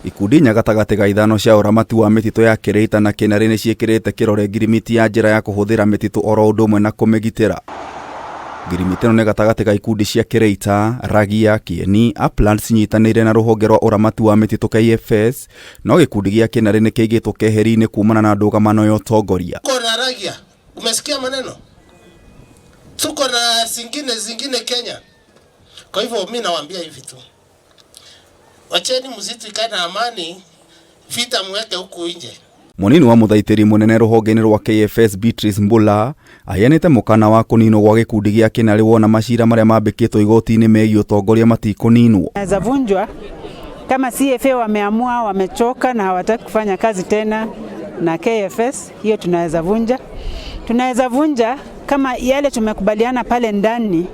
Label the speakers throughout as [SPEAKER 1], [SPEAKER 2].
[SPEAKER 1] Ikundi inya gatagatĩ ga ithano cia ũramati wa mĩtitũ ya Kĩrĩita na Kĩnarĩ nĩ ciĩkĩrĩte kĩrore ngirimiti ya njĩra ya kũhũthĩra mĩtitũ oro ũndũ ũmwe na kũmĩgitĩra. Ngirimiti ĩno nĩ gatagatĩ ga ikundi cia Kĩrĩita, Ragia, Kĩeni, Uplands cinyitanĩire na rũhonge rwa ũramati wa mĩtitũ KFS, no gĩkundi gĩa Kĩnarĩ nĩ kĩigĩtwo keheri-inĩ kumana na ndũgamano ya ũtongoria.
[SPEAKER 2] Tuko na Ragia, umesikia maneno? Tuko na zingine zingine Kenya. Kwa hivyo mi nawaambia hivi tu, wacheni msitu ikae na amani, vita mweke huku nje.
[SPEAKER 1] Mũnini wa mũthaitĩri mũnene rũhonge-inĩ rwa KFS Beatrice Mbula aheanĩte mũkana wa kũninwo gwa gĩkundi gĩa Kĩnarĩ wona macira marĩa mambĩkĩtwo igoti-inĩ megiĩ ũtongoria matikũninwo.
[SPEAKER 3] Naweza vunjwa kama CFA wameamua wamechoka na hawataki kufanya kazi tena na KFS, hiyo tunaweza vunja. Tunaweza vunja kama yale tumekubaliana pale ndani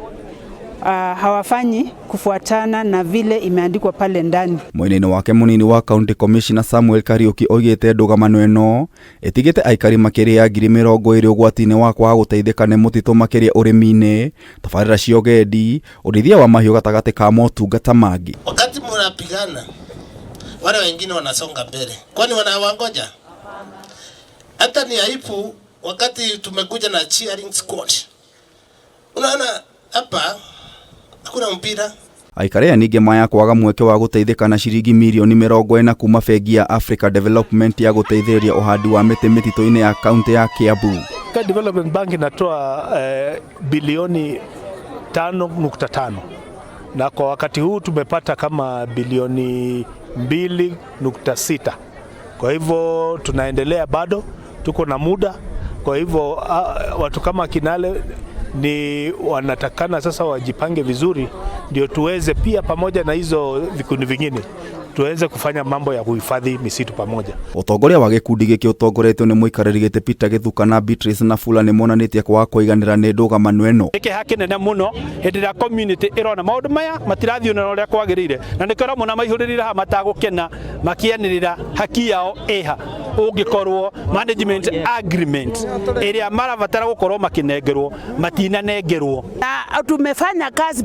[SPEAKER 3] hawafanyi kufuatana na vile imeandikwa pale ndani.
[SPEAKER 1] Mwena-inĩ wake mũnini wa County Commissioner Samuel Kariuki oigĩte ndũgamano ĩno ĩtigĩte aikari makĩria ya 20,000 ũgwati-inĩ wa kwaga gũteithĩka nĩ mũtitũ makĩria ũrĩmi-inĩ, tabarĩra cia ũgendi, ũrĩithia wa mahiũ gatagatĩ ka motungata mangĩ.
[SPEAKER 2] Wakati mnapigana, wale wengine wanasonga mbele, kwani wanawangoja? Hata ni aibu wakati tumekuja na cheering squad. Unaona hapa hakuna mpira.
[SPEAKER 1] Aikari aya ningĩ maya kwaga mweke wa gũteithĩka na ciringi mirioni 40 kuma bengi ya Africa Development ya gũteithĩrĩria ũhandi wa mĩtĩ mĩtitũ-inĩ ya kaunti ya Kiambu.
[SPEAKER 4] Africa Development Bank inatoa bilioni 5.5 na kwa wakati huu tumepata kama bilioni 2.6. Kwa hivyo tunaendelea bado, tuko na muda. Kwa hivyo watu kama Kinale ni wanatakana sasa wajipange vizuri, ndio tuweze pia pamoja na hizo vikundi vingine tuweze kufanya mambo ya kuhifadhi misitu pamoja.
[SPEAKER 1] Ũtongoria wa gĩkundi gĩkĩ ũtongoretio nĩ mũikarĩri gĩtĩ Peter Gĩthuka na Beatrice Nafula nĩ monanĩtie kwaga kũiganĩra nĩ ndũgamano ĩno.
[SPEAKER 5] Nĩ kĩeha kĩnene mũno hĩndĩ ĩrĩa community ĩrona maũndũ maya matirathiĩ na ũrĩa kwagĩrĩire, na nĩkĩo ũramona maihũrĩrĩire haha matagũkena makĩanĩrĩra haki yao ĩha ũngĩkorwo management agreement ĩrĩa marabatara gũkorwo makĩnengerwo matinanengerwo.
[SPEAKER 3] Na tumefanya kazi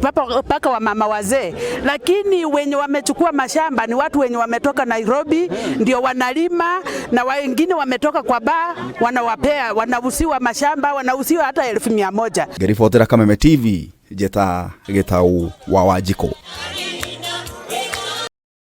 [SPEAKER 3] paka wa mama wazee, lakini wenye wamechukua mashamba ni watu wenye wametoka Nairobi ndio wanalima, na wengine wametoka kwa baa wanawapea, wanauziwa mashamba, wanauziwa hata 100,000.
[SPEAKER 1] Ngĩribotera Kameme TV, njĩta Gĩtau wa Wanjikũ.